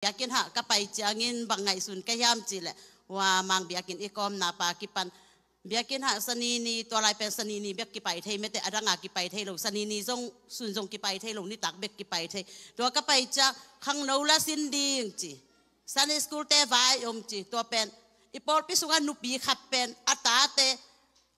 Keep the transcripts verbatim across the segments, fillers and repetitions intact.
Biakinn hah ka pai ciangin bang ngaihsun ka hiam cih leh, hua Mang biakinn i kawmna pa kipan, biakinn hah Sanini, tua lai pen Sanini bek kipai thei mete, a danga kipai thei lo, Sanini zong sun zong kipai thei lo, nitak bek kipai thei. Tua ka pai ciang khangno la sin ding ci, Sunday school te vai om ci, tua pen i pawlpi sungah nupi khat pen a tate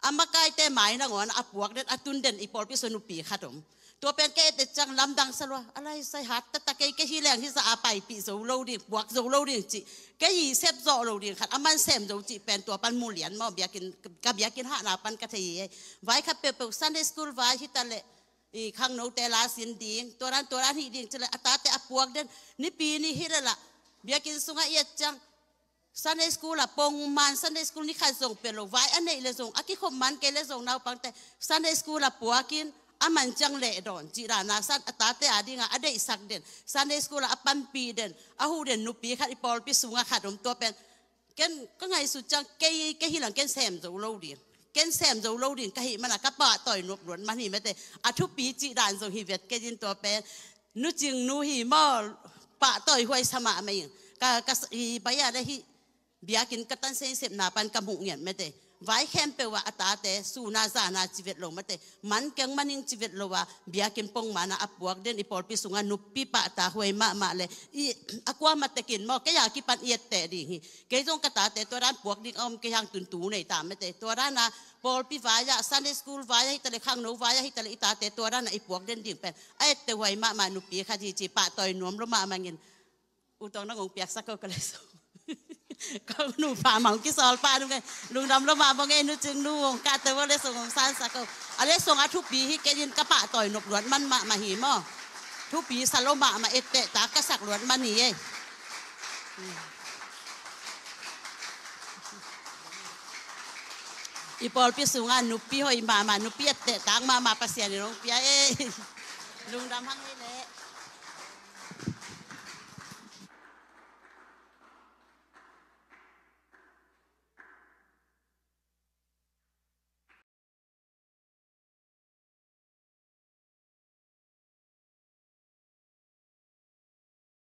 a makaite mai nangawn a puak den, a tun den i pawlpi sung nupi khat om. Tua pen ka et ciang lamdang sa lua, a lai sai hat tata, kei ka hi leng hi sa a paipih zo lo ding, puak zo lo ding ci, kei hi sep zawh lo ding khat, a man sem zo ci pen tua pan mu lian maw, biakinn, ka biakinn hahna pan ka thei hi. Vai khat peuhpeuh Sunday school vai hi ta leh, i khangnote la sin ding, tua dan tua dan hi ding ci leh a tate a puak den, nipi ni hi leh lah biakinn sungah i et ciang Sunday school ah pongman, Sunday school ni khat zong pia lo, vai a neih le zong, a kikhop man kei le zong naupangte Sunday school ah puakin a man ciang leh dawn cih dana san a tate a dinga a deihsak den, Sunday school ah a panpih den, a huh den nupi khat i pawlpi sungah khat om. Tua pen ken ka ngaihsut ciang kei, kei hi lang ken sem zo lo ding, ken sem zo lo ding ka hih mana ka pahtawi nop luat man hi mete. A thupi cih dan zong hi vet kei din, tua pen Nu Cing nu hi maw, pahtawi huai sa mahmah ing. Ka, ka, i bai a le hih biakinn ka tan sensepna pan ka muh ngiat mete. Vai khempeuh ah a tate suna zana ci vet lo mete, man keng maning ci vet lo a, biakinn pongmana a puak den i pawlpi sungah nupi pahtak huai mahmah le, i, a kuamah tekin maw, kei a kipan i etteh ding hi. Kei zong ka tate tua dan puak ding a om kei hang, tun tu nei ta mete. Tua dana pawlpi vai ah, Sunday school vai ah hi ta leh, khangno vai ah hi ta leh, i tate tua dana i puak den ding pen a etteh huai mahmah nupi khat hi ci, pahtawi nuam lua mahmah ing. U Tawng, nang hong piaksak ko ka le song. Ka nupa mang kisawl pa nung e. Lungdam lua mahmah ing e, Nu Cing nu, hong kate vo le song hong sansak ko. A le song a thupi hi kei din, ka pahtawi nop luat man mahmah hi maw. Thupi sa lua mahmah, etteh tak ka sak luat man hi e. I pawlpi sungah nupi hoih mahmah, nupi etteh tak mahmah Pasian in hong pia e. Lungdam hang e.